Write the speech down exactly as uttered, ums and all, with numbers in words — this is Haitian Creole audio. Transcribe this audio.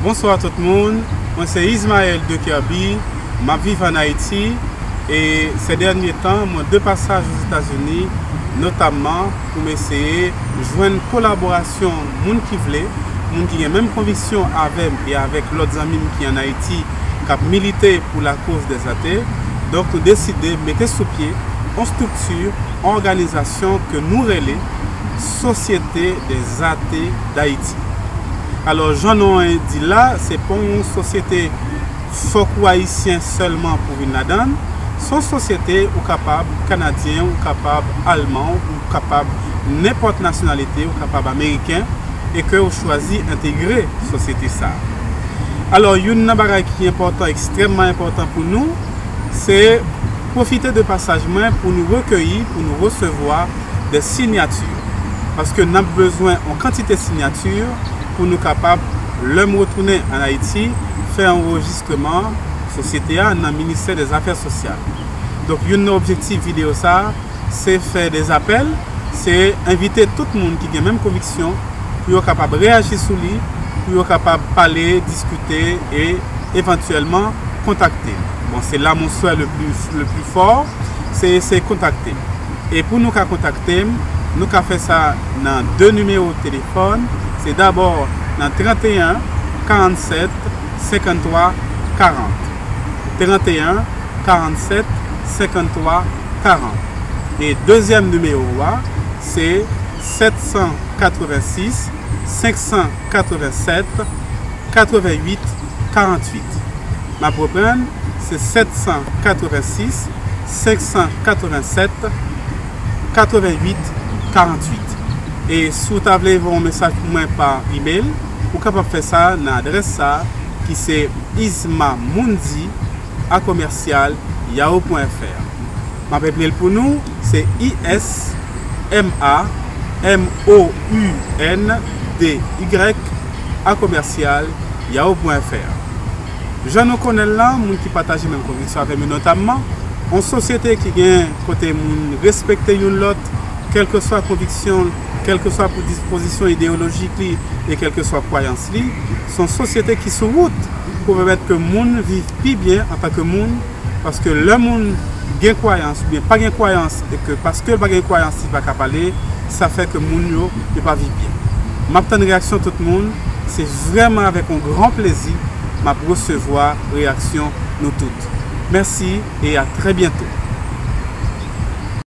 Bonswa tout moun, mwen se Ismaël de Kerby, m ap viv ann Ayiti e sè dènye tan mwen de pasaj Ozetazini, notamman pou m eseye jwenn kolaborasyon moun ki vle, moun ki gen menm konviksyon avè m e avèk lòt zanmi m ki ann Ayiti k ap milite pou lakoz dèzate. Donk nou deside mete sou pye yon estrikti, yon òganizasyon ke nou rele Sosyete dèzate Dayiti. Alò, jan non an di la, se pa yon sosyete fòk ou ayisyen sèlman pou vin ladan l. Se yon sosyete ou kapab kanadyen, ou kapab alman, ou kapab nenpòt nasyonalite, ou kapab ameriken, e ke ou chwazi entegre sosyete sa a. Alò, youn nan bagay ki enpòtan, ekstrèmman enpòtan pou nou, se pwofite de pasaj mwen pou nou rekeyi, pou nou resevwa de sinyati. Paske n ap bezwen yon kantite sinyati pou nou kapab, lè m retounen ann Ayiti, fè anrejistreman sosyete a nan Ministè dè Zafè Sosyal. Donk, youn nan objektif videyo sa a, se fè de apèl, se envite tout moun ki gen menm konviksyon pou yo kapab reyaji sou li, pou yo kapab pale, diskite e evantyèlman kontakte m. Bon, se là mon souhait le plus, le plus fort, se eseye kontakte m. E pou nou ka kontakte m, nou ka fè sa nan de nimewo telefòn. Se dabò nan trannteyen, karannsèt, senkanntwa, karant. Trannteyen, karannsèt, senkanntwa, karant. E dezyèm nimewo a, se sèt san katrevensis, senk san katrevennsèt, katrevenwit, karannwit. M ap reprann, se sèt san katrevensis, senk san katrevennsèt, katrevenwit, karannwit. E si w ta vle voye yon mesaj pou mwen pa email, ou kapab fè sa nan adrès sa a ki se ismamoundy a commercial yahoo point F R. M ap eple l pou nou, se I S M A M O U N D Y a commercial yahoo point F R. Jan nou konnen l lan, moun ki pataje menm konviksyon avè m yo notamman, yon sosyete ki gen kote moun respekte youn lòt, kèlkeswa konviksyon l, kèlkeswa pou dispozisyon ideyolojik li e kèlkeswa kwayans li, se yon sosyete ki sou wout pou pèmèt ke moun viv pi byen antanke moun, paske lè moun gen kwayans oubyen pa gen kwayans e ke paske l pa gen kwayans li pa ka pale, sa fè ke moun yo, yo pa viv byen. M ap tann reyaksyon tout moun, se vrèman avèk yon gran plezi m ap resevwa reyaksyon nou tout. Mèsi e a trè byento.